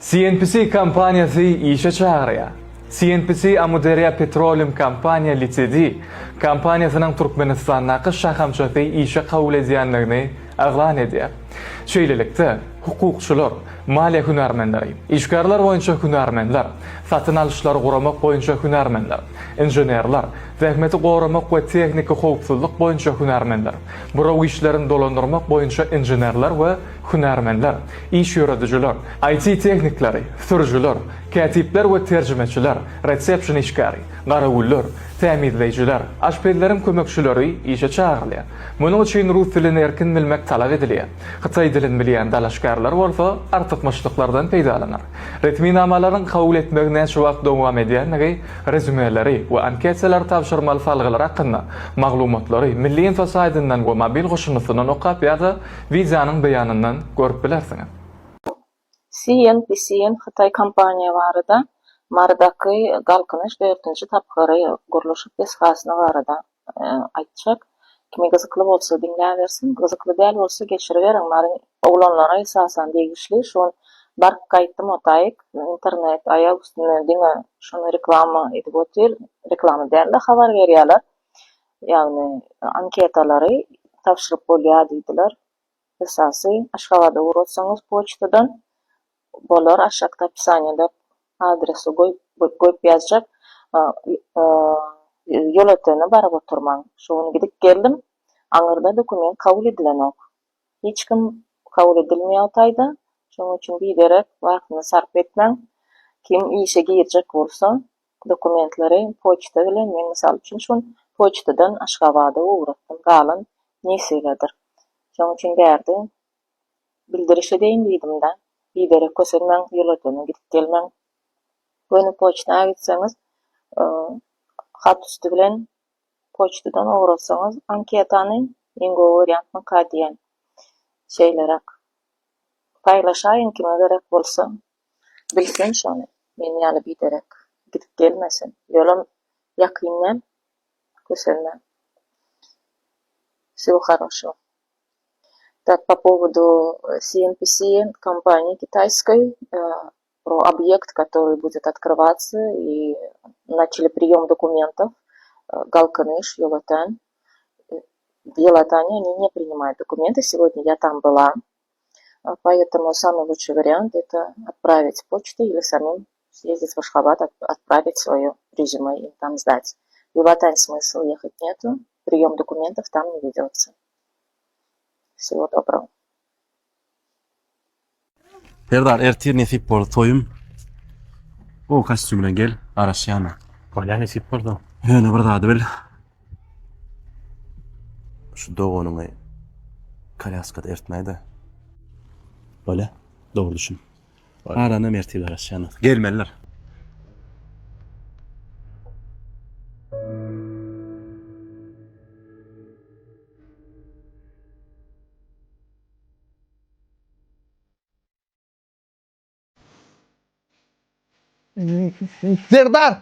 CNPC kompaniýasy işe çagyrýar. CNPC Amuderýa Petroleum Kompaniýa Ltd. Kompaniýasynyň Türkmenistandaky şahamçasy işe kabul edýändigini yglan edýär. Şeýlelikde, hukukçylar, maliýe hünärmenleri, işgärler boýunça hünärmenler, satyn alyşlary guramak boýunça hünärmenler, inženerler, zähmeti goramak we tehniki howpsuzlyk boýunça hünärmenler, buraw işlerini dolandyrmak boýunça inženerler we hünärmenler, iş ýöredijiler, IT-tehnikleri, sürüjiler, kätipler we terjimeçiler, resepşn işgäri, garawuller, tämizleýjiler, aşpezleriň kömekçileri işe çagyrylýar. Munuň üçin rus dilini erkin bilmek talap edilýär. Hytaý dilini bilýän dalaşgärler bolsa artykmaçlyklardan peýdalanar. Resminamalaryň kabul etmegi näçe wagt dowam edýändigi, rezýumeleri we anketalary tabşyrmaly salgylar hakynda maglumatlary Milli info saýtyndan we mobil goşundysyndan okap ýa-da Wideonyň beýanyndan görüp bilersiňiz. CNPC-iň hytaý kompaniýa barada Marydaky Galkynyş dördünji tapgyry gurluşyk desgasyny barada aýtjak. Kime gyzykly bolsa diňläbersin, gyzykly däl bolsa geçiriberiň. Mary oglanlara esasan degişli. Şu gün baryp gaýtdym otaýyk. Internet aýak üstünde diňe şuny reklama edip otyr. Reklama däl-de habar berýärler. Ýagny anketalary tabşyryp bolýar diýdiler. Esasy Aşgabada ugratsaňyz poçtadan bolar aşakda opisaniýada adresi goýup ýazjak. Ýolötene baryp oturmaň. Şu gün gidip geldim. Aňyrda dokument kabul edilenok. Hiç kim kabul edilmeýär o taýda. Şonuň üçin biderek wagtyny sarp etmäň. Kim işe girjek bolsa Dokumentleri poçta bilen men mysal üçin şol poçtadan Aşgabada ugratdym galan nesibedir. Şoň üçin bärde bildiriş edeýin diýdimdä. Biderek kösenmäň ýolötene gidip gelmäň. Göni poçta gitseňiz hat üsti bilen poçtadan ugratsaňyz anketany iň gowy wariantmyka diýen. Şeýleräk. Paýlaşaýyň kime gerek bolsa. Bilsin şony, men ýaly biderek gidip gelmesin. Ýolam ýakyn däl, kösenmäň. Всего хорошего. Так, по поводу CNPC, компании китайской, про объект, который будет открываться, и начали прием документов, Galkynyş, Ýolöten. В Ýolötene они не принимают документы. Сегодня я там была. Поэтому самый лучший вариант это отправить почтой или самим съездить в Ашхабад, отправить свое резюме и там сдать. В Ýolöten смысл ехать нету, прием документов там не ведется. Всего доброго. Serdar ertir nesip bolsa toýum. Gowy kostýum bilen gel, garaşýan. Bolýar nesip bolsa. Ýöne bir zady bil. Şu doganyňy kolýaskada ertmäý-de. Bolýar, dogry düşün. Galanam ertir garaşýan. Gelmeliler. Serdar!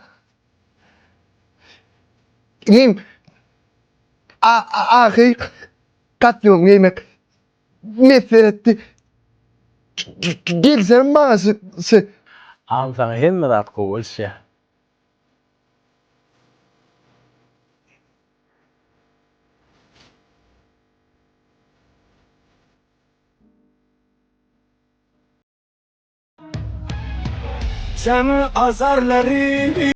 Inim, ahy kostýum geýmek miýesser etdi. Gelsene maňa şu. Agam saňa hemme zat gowy bolşýa. Seni azarlary.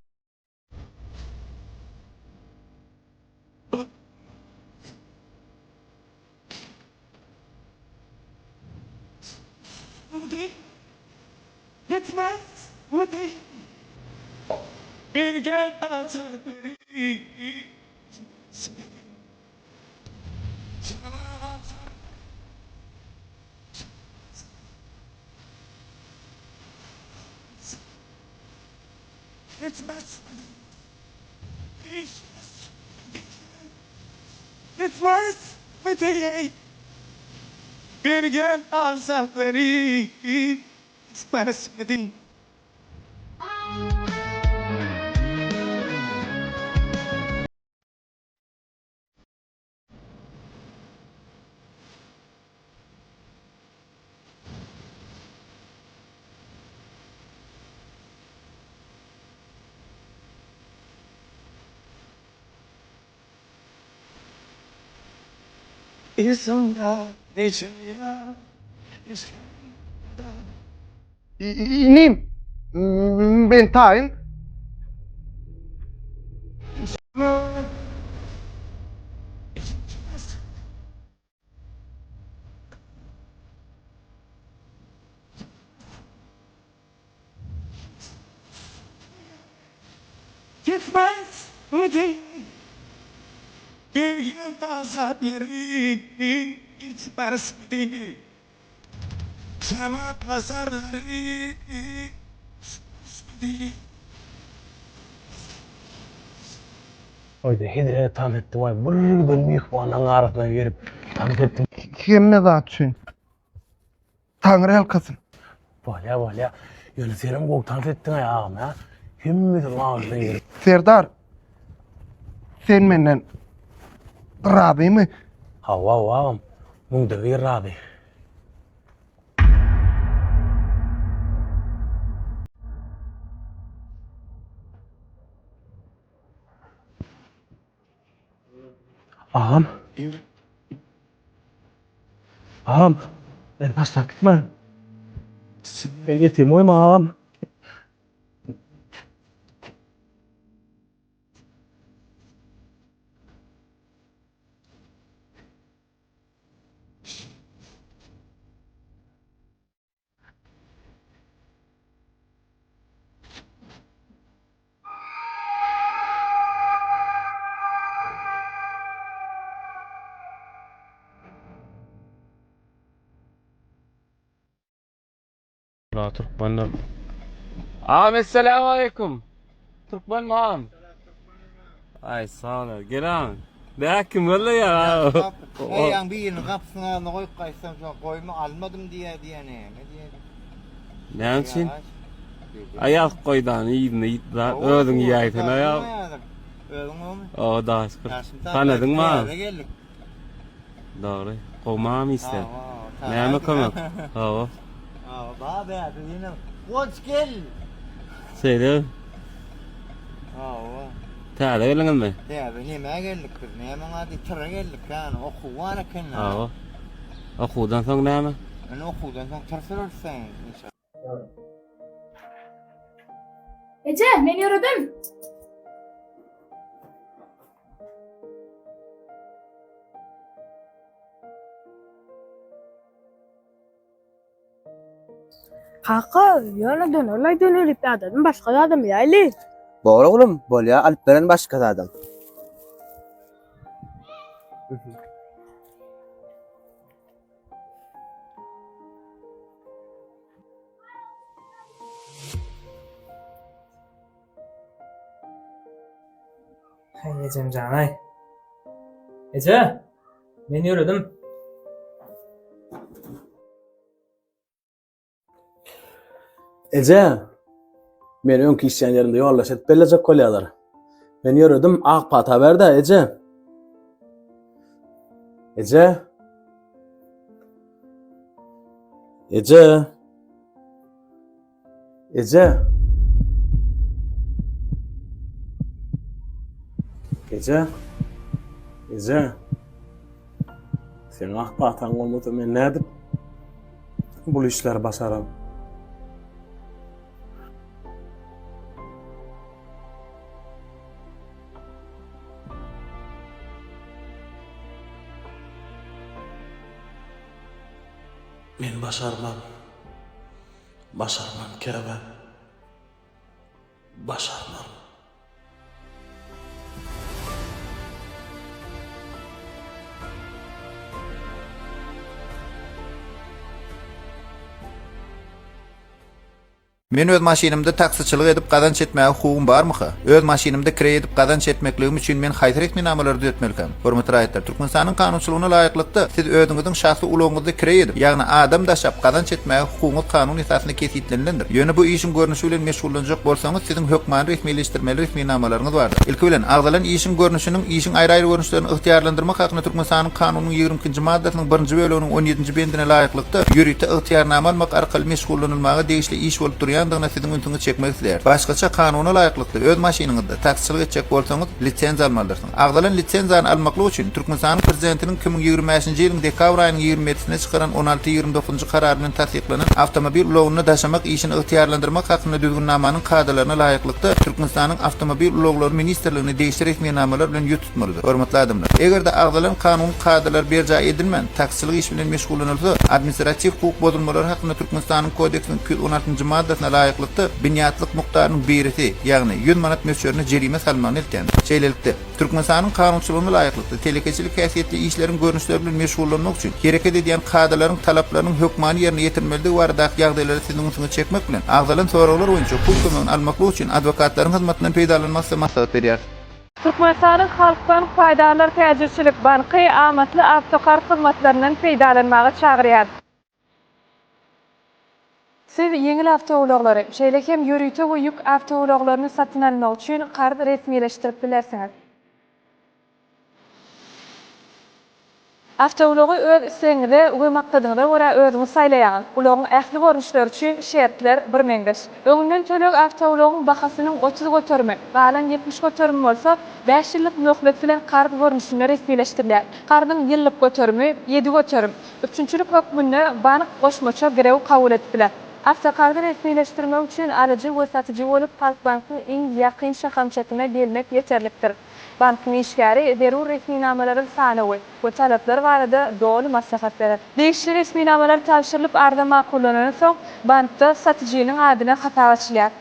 Inim, men taýyn. Oýda hezret tans etdi waý bir gün myhmanlaryň arasyna girip tans etdi. Hemme zat üçin Taňry ýalkasyn. Bolýa bolýa. Ýöne senem gowy tans etdiň-aý agam a. Hemmesiniň agzyna girip. Serdar sen menden razymy? Hawa hawa agam. Müňde bir razy. Agam. Agam. Meni taşlap gitme. Meni ýetim goýma agam. La türkmenler. Agam esselamu aleýkum. Türkmen agam. Aý sag ol. Gel agam. Bä kim gözleýär agam? Eýýäm birini gapysynyň agzyna goýup gaýtsam şo goýma almadym diýýär diýýär näme diýýär. Näme üçin? Aý ýazyp goýdany yzyna ýit zat özüň iýäýsene ýa. Özüň gowymy? O daş. Tanadyňmy agam? Dogry. Gowy agam işler. Näme kömek? Hawa. Hawa, ba bäde ýene. Goç gel. Şeýle. Hawa. Täze geldiňizmi? Täze nämä geldik biz? Nämäň ady? Tyra geldik ýany. Okuw bar eken. Hawa. Okuwdan soň näme? Indi okuwdan soň tyr sürersiň. Eje, men ýöredim. Kaka, ýöne dönerlaý dönerip ýadadym, başga zadam ýaýly. Bor oglum, bolýa alyp beren başga zadam. Haý ejem janaý. Eje, men ýöredim. Eje, meni öňki işleýän ýerimde ýoldaş edip bellejek bolýarlar. Men ýöredim, ak pata ber-dä, eje. Eje. Eje. Eje. Eje. Eje. Seň ak pataň bolmasa men nädip bu işleri başaram? Men başarmam. Başarmam käbäm. Başarmam. Men öz maşynymda taksiçilik edip gazanç etmäge hukugym barmyka? Öz maşynymda kireý edip gazanç etmekligim üçin men haýsy resminamalary düzetmelikäm? Hormatly raýatlar, Türkmenistanyň kanunçylygyna laýyklykda, siz özüňiziň şahsy ulagyňyzda kireý edip, ýagny adam daşap gazanç etmäge hukugyňyz kanun esasynda kesgitlenilendir. Ýöne bu işiň görnüşi bilen meşgullanjak bolsaňyz, siziň hökmany resmileşdirmeli resminamalaryňyz bardyr. Ilki bilen, agzalan işiň görnüşiniň işiň aýry-aýry görnüşlerini ygtyýarlandyrmak hakynda Türkmenistanyň Kanunynyň 22-nji maddasynyň birinji böleginiň on ýedinji bendine laýyklykda, ýörite ygtyýarnama almak arkaly meşgullanylmaga degişli iş bolup durýan. durýandygyna siziň ünsüňizi çekmek isleýäris. Başgaça kanuna laýyklykda öz maşynyňyzda taksiçilik etjek bolsaňyz lisenziýa almalydyrsyňyz. Agzalan lisenziýany almaklyk üçin Türkmenistanyň Prezidentiniň 2025-nji ýylyň dekabr aýynyň 27-sinde çykaran 16 29-njy Karary bilen tassyklanan Awtomobil ulagynda daşamak işini ygtyýarlandyrmak hakynda Düzgünnamanyň kadalaryna laýyklykda Türkmenistanyň Awtomobil ulaglary ministrligine degişli resminamalar bilen ýüz tutmalydyr. Hormatly adamlar! Eger-de agzalan kanuny kadalar berjaý edilmän, taksiçilik işi bilen meşgullanylsa, administratiw hukuk bozulmalary hakynda Türkmenistanyň Kodeksiniň 216-njy maddasyna laýyklykda binýatlyk mukdarynyň birisi, ýagny 100 manat möçberinde jerime salmagyny eltýändir. Şeýlelikde, Türkmenistanyň kanunçylygyna laýyklykda, telekeçilik häsiýetli işleriň görnüşleri bilen meşgullanmak üçin hereket edýän kadalaryň talaplarynyň hökmany ýerine ýetirilmelidigi baradaky ýagdaýlara siziň ünsüňizi çekmek bilen, agzalan soraglar boýunça hukuk kömegini almaklyk üçin adwokatlaryň hyzmatyndan peýdalanmagy size maslahat berýäris. Türkmenistanyň Halkbank paýdarlar täjirçilik banky amatly awtokarz hyzmatlaryndan peýdalanmaga çagyrýar. Siz ýeňil awtoulaglary, şeýle hem ýörite we ýük awtoulaglaryny satyn almak üçin karz resmileşdirip bilersiňiz. Awtoulagy öz islegiňize we maksadyňyza görä özüňiz saýlaýaňyz. Ulagyň ähli görnüşleri üçin şertler birmeňzeş. Öňünden töleg awtoulagyň bahasynyň 30 göterimi, galan 70 göterimi bolsa bäş ýyllyk möhlet bilen karz görnüşinde resmileşdirilýär. Karzyň ýyllyk göterimi 7%. Üpjünçilik hökmünde bank goşmaça girew kabul edip biler. Awtokarzy resmileşdirmek üçin alyjy we satyjy bolup Halkbankyň iň ýakyn şahamçasyna gelmek ýeterlikdir. Bankyň işgäri zerur resminamalaryň sanawy we talaplar barada doly maslahat berer. Degişli resminamalar tabşyrylyp arza makullanandan soň bankda satyjynyň adyna hasap açylýar.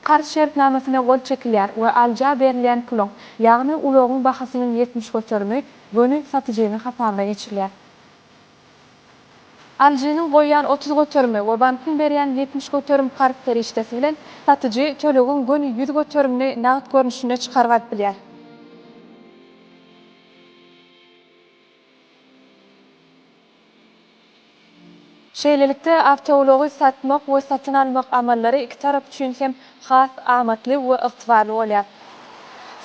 Karz şertnamasyna gol çekilýär we alyja berilýän puluň, ýagny ulagyň bahasynyň 70 göterimi göni satyjynyň hasabyna geçirilýär. Alyjynyň goýýan 30 göterimi we bankyň berýän 70 göterim karz serişdesi bilen satyjy tölegiň göni 100 göterimini nagt görnüşinde çykaryp alyp bilýär. Şeýlelikde, awtoulagy satmak we satyn almak amallary iki tarap üçin hem has amatly we ygtybarly bolýar.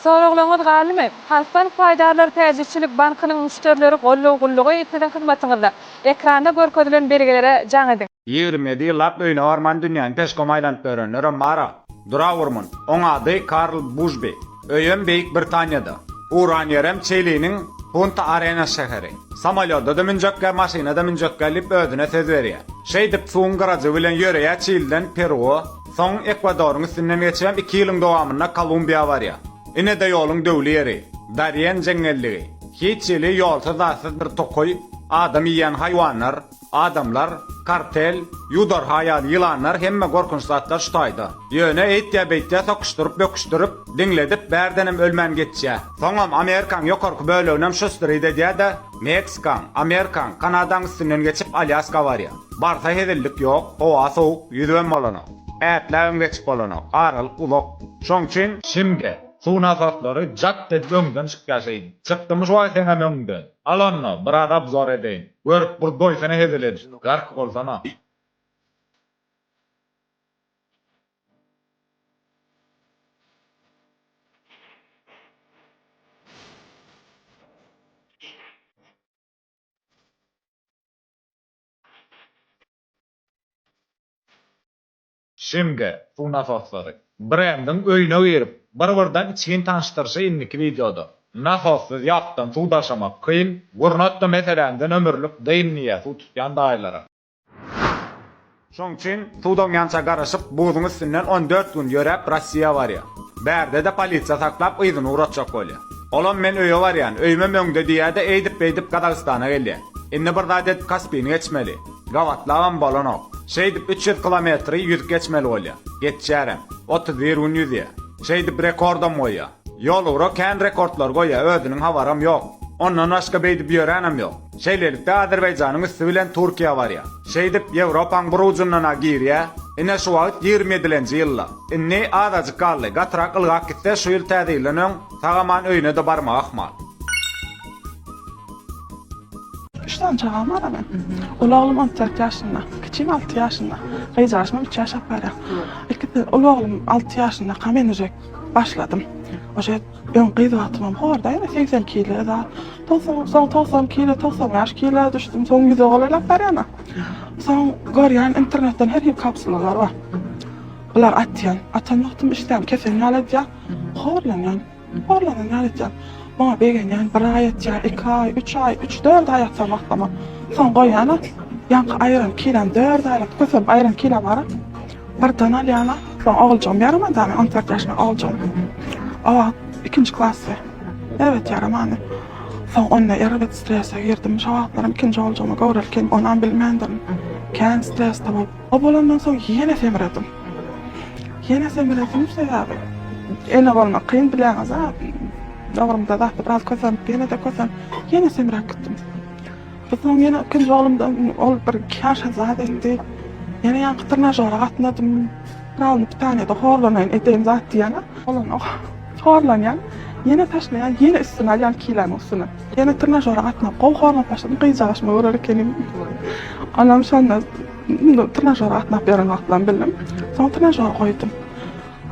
Soraglaryňyz galdymy? Halkbank paýdarlar täjirçilik bankynyň müşderileri goldaw gullugy siziň hyzmatyňyzda. Ekranda görkezilen belgilere jaň ediň. 27 ýyllap öýüne barman dünýäni peşkom aýlanyp ýörenlerem bar-a. Durawurmun. Oň ady Karl Bujbi. Öýem Beýik Britaniýada. Uran ýerem Çiliniň Punta Arenas şäheri. Samolýoda-da münjekgä, maşyna-da münjekgä diýip özüne söz berýär. Şeýdip suwuň gyrajygy bilen ýöreýär Çiliden Peruwa, soň Ekwadoryň üstünden geçibem iki ýylyň dowamynda Kolumbiýa barýar. Ine-de ýoluň döwli ýeri, Darien jeňňelligi. Hiç hili ýolsuz-zatsyz bir tokaý, adam iýýän haýwanlar, Adamlar, kartel, ýudarha ýaly ýylanlar hemme gorkunç zatlar şu taýda. Ýöne eýtýä-beýtýä sokuşdyryp-böküşdirip, diňledip bärdenem ölmän geçýä. Soňam Amerikaň ýokarky böleginem şustrit edýä-de, Meksikaň, Amerikaň, Kanadaň üstünden geçip Alýaska barýa. Barsa hezillik ýok, howa sowuk, ýüzübem bolanok. Ätläbem geçip bolanok, aralyk uzak. Şoň üçin. Şimge, suw nasoslary jat edip öňden çykýa şeýdip. Çykdymy şu aý seňem öňüňden? Al onda, biraz obzor edeýin. Görüp bir doýsana hezil edip, gark bolsana. Şimge, suw nasoslary. Brendiň öýüne girip, bir-birden içgin tanyşdyryşy indiki wideoda. Nasossyz ýapdan suw daşamak kyn, gurnat-da meseläňden ömürlik dyn diýýär suw tutýan daýylara. Şoň üçin suw doňýança garaşyp, buzuň üstünden on dört gün ýöräp Rossiýa barýar. Bärde-de polisiýa saklap yzyna ugratjak bolýar. Olam men öýe barýan, öýümem öňde diýýär-de eýdip-beýdip Gazagystana gelýär. Indi bir zat edip Kaspini geçmeli. Gabatlabam bolanok. Şeýdip 300 kilometri ýüzüp geçmeli bolýar. Geçýärem. 31 gün ýüzýär. Şeýdip rekordam goýýar. Ýolugra kän rekordlar goýýar, özüniň habaram ýok. Ondan başga beýdip ýöränem ýok. Şeýlelikde Azerbaýjanyň üsti bilen Türkiýä barýar. Şeýdip Ýewropaň bir ujundan-a girýär. Ine şu wagt 27-nji ýylda. Indi azajyk galdy. Gatyrak ylgap gitse şu ýyl täze ýyldan öň sag-aman öýüne-de barmagy ahmal. Üç sany çagam bar men. Uly oglum 14 ýaşynda, kiçim 6 ýaşynda. Gyzjaşymam 3 ýaşap barýar. Ikisi uly oglum 6 ýaşyndaka men uje başladym. Uje öň gyz wagtymam horda ýene 80 kile zat. 90 soň 90 kile, 95 kile düşdüm. Soň 100-e golaýlap barýan. Soň görýän internetden her hili kapsulalar bar. Bular atýan. Atan wagtym işdäm kesen ýaly edýär. Horlanýan. Horlanan ýaly edýän. Muňa begenýän. Bir aý ýatýan, iki aý, üç aý, üç, dört aý ýatsam wagtlama. Soň goýýan-a. Ýaňky aýran kiläm dört aýlap kösenip aýran kiläm bar-a. Birden alýan-a. Soň oguljygym ýaramady-a, men 14 ýaşynda oguljygym. O wagt ikinji klasda. Erbet ýaramady. Soň onda erbet strese girdim. Şo wagtlaram ikinji oguljygyma göwrelikim, onam bilmändirin. Kän stresde bolup. O bolandan soň ýene semredim. Ýene semredim sebäbi ene bolmak kyn bilýäňiz-a. Dogrumda zatda biraz kösenip, ýene-de kösenip, ýene semräp gitdim. Soň ýene ikinji oglumdan ol bir iki ýaşa zat etdi. Ýene ýaňky trenažora gatnadym. Prawny pitaniýada horlanaýyn edeýin zat diýýän-ä. Bolanok. Horlanýan. Ýene taşlaýan, ýene üstüne alýan kilämiň üstüne. Ýene trenažora gatnap gowy horlanyp başladym. Gyzjagaşyma görer ekenim. Onam şonda trenažora gatnap ýören wagtlarym bildim. Soň trenažory goýdum.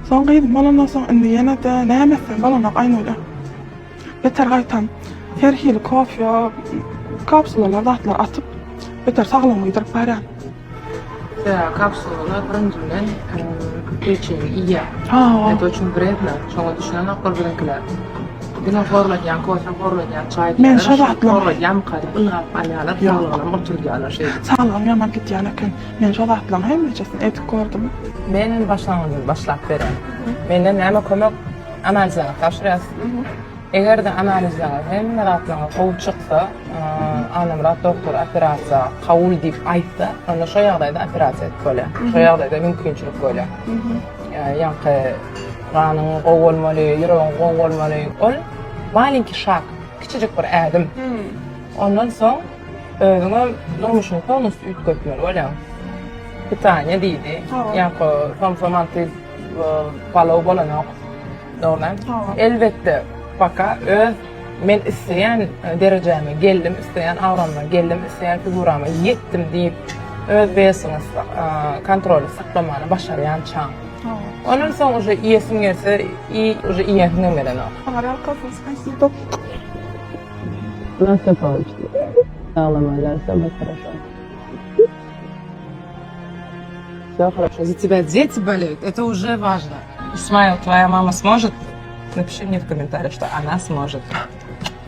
Soň gyzym bolandan soň indi ýene-de näme etsem bolanok Aýnura. Beter gaýtam her hili kofe, kapsulalar zatlar atyp beter saglygymy gidirip barýan. Sebäbi kapsulalar birinji bilen peçeni iýýär. Это очень вредно. Şoňa düşünenoklar biziňkiler. Diňe horladýan kofe, horladýan çaý Men şo zatlar horladýanmyka diýip ylgap alýarlar, saglygynam oturdýarlar şeýdip. Saglygym ýaman gidýän eken. Men şo zatlaryň hemmejesini edip gördüm. Men başlangyjyny başlap berýän. Menden näme kömek analizleriňizi tabşyrýas. Eger-de analizleriňiz hemme zatlaryňyz gowy çyksa, Annamyrat doktor operasiýa kabul diýip aýtsa, onda şo ýagdaýda operasiýa edip bolýar. Şo ýagdaýda mümkinçilik bolýar. Ýaňky ganyň gowy bolmaly, ýüregiň gowy bolmaly. Ol malenkiý şag, kiçijik bir ädim. Ondan soň özüňem durmuşyňy polnusty üýtgetmeli bolýaň. Pitaniýa diýdi. Ýaňky somsa manty palaw bolanok. Dogry. Elbetde, paka öz men isleýän derejäme geldim, isleýän agramyma geldim, isleýän figurama ýetdim diýip, öz wesiňi kontrolda saklamany başarýançaň. Ondan soň uje iýesiň gelse, iý, uje iýesiňem gelenok. Все хорошо. За тебя дети болеют, это уже важно. Исмаил, твоя мама сможет? Напиши мне в комментариях, что она сможет.